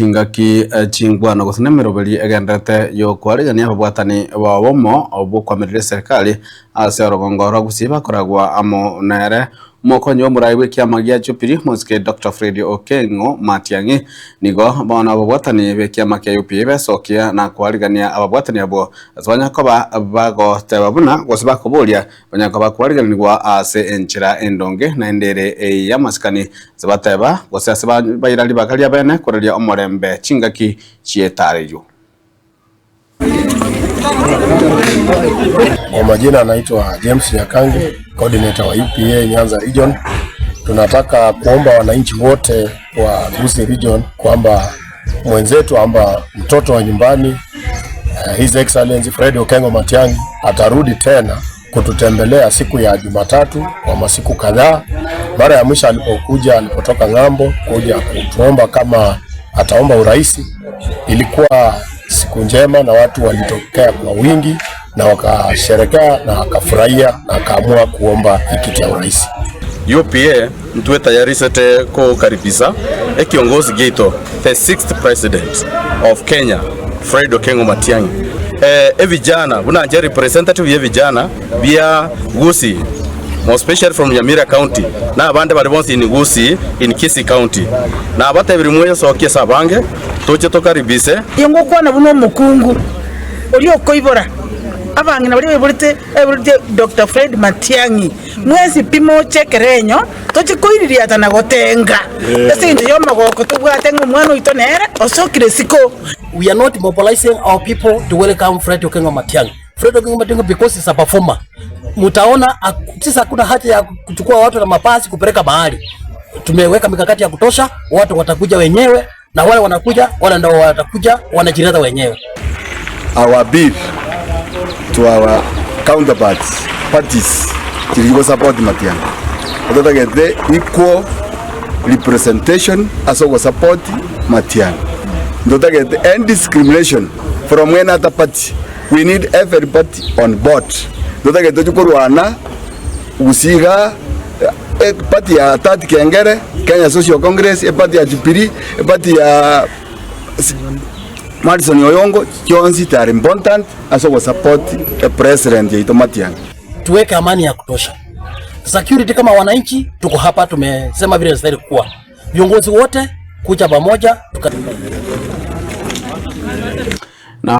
Chingaki chingwano gose nemeroberi egendererete y'okwarigania ababwatani b'obomo bw'okoamerera eserikali ase orogongo rwa Gusii bakoragwa amo nere omokonyi bw'omorai bw'ekiama gia Jubilee Omosike Doctor Fred Okengo Matiang'i. Nigo bono ababwatani b'ekiama kia UPA besokia na kwarigania ababwatani abwo ase banya koba bagoteba buna gose bakoboria Onye koba kwarigeranigwa ase enchera endonge, naende ere ey'amasikani, ase bateba, gose ase baira ribaga ri'abeene koraria omorembe chingaki chi'etaareyio. Kwa majina anaitwa James Nyakangi, coordinator wa UPA Nyanza Region. Tunataka kuomba wananchi wote wa Gusii Region kwamba mwenzetu amba mtoto wa nyumbani eh, His Excellency Fred Okengo Matiang'i atarudi tena kututembelea siku ya Jumatatu kwa masiku kadhaa. Mara ya mwisho alipokuja, alipotoka ng'ambo kuja kutuomba kama ataomba urais, ilikuwa siku njema na watu walitokea kwa wingi na wakasherekea na akafurahia na akaamua kuomba hii kiti ya urais. UPA ntwe tayarisete kokaribisa ekiongozi giaito the sixth president of Kenya Fred Okengo Matiang'i. Eh, evijana buna nche representative ye vijana bia Gusii more especially from Nyamira county na abande bare bonsi in Gusii in Kisii county nabatebirie mwesokie ase abange toche tokaribise. Inche ngokwana buna omokungu oria okoibora abang'ina baria baiborete baiborete Doctor Fred Matiang'i, mwensi pi moche ekero enyo toche koiririata na gotenga ase eng'encho y'omogoko tobwate ng'a omwana oito nere osokire isiko. We are not mobilizing our people to welcome Fred Okengo Matiang'i. Fred Okengo Matiang'i because he's a performer. Mutaona sisi hakuna haja ya kuchukua watu na mapasi kupeleka mahali. Tumeweka mikakati ya kutosha, watu watakuja wenyewe na wale wanakuja wale ndio watakuja wanajileta wenyewe. Our appeal to our counterparts parties chiri go support Matiang'i totagete equal representation ase ogo support Matiang'i ntotagete any discrimination from any other party we need every party on board ntotagete tochie korwana Gusii igaa eparty ya Tati Kengere, Kenya Social Congress, eparty ya Jubilee, eparty ya Madison Oyongo, chionsi they are important ase ogosupport epresident yaito Matiang'i. Tuweke amani ya kutosha. Security kama wananchi tuko hapa, tumesema vile inastahili kuwa. Viongozi wote kuja pamoja tuka...